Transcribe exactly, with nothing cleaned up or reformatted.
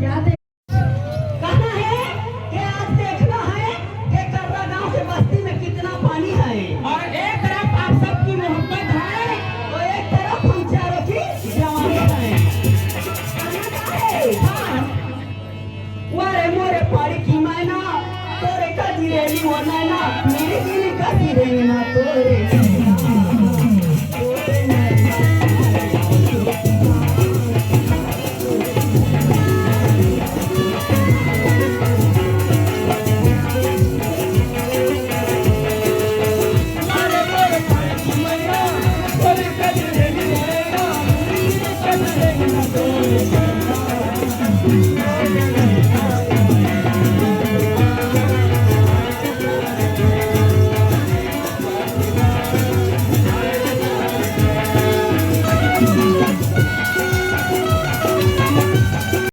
क्या दे-, कहना है कि आज देखना है कि कर्रा गांव के बस्ती में कितना पानी है। और एक तरफ आप सबकी मोहब्बत है, तो एक तरफ हम चारों की जवानी है। कहना क्या है? हाँ। वारे मोरे पाड़ी की मैना, तोरे कजरेली वो नैना, मेरे दिल का सिरेना तोरे।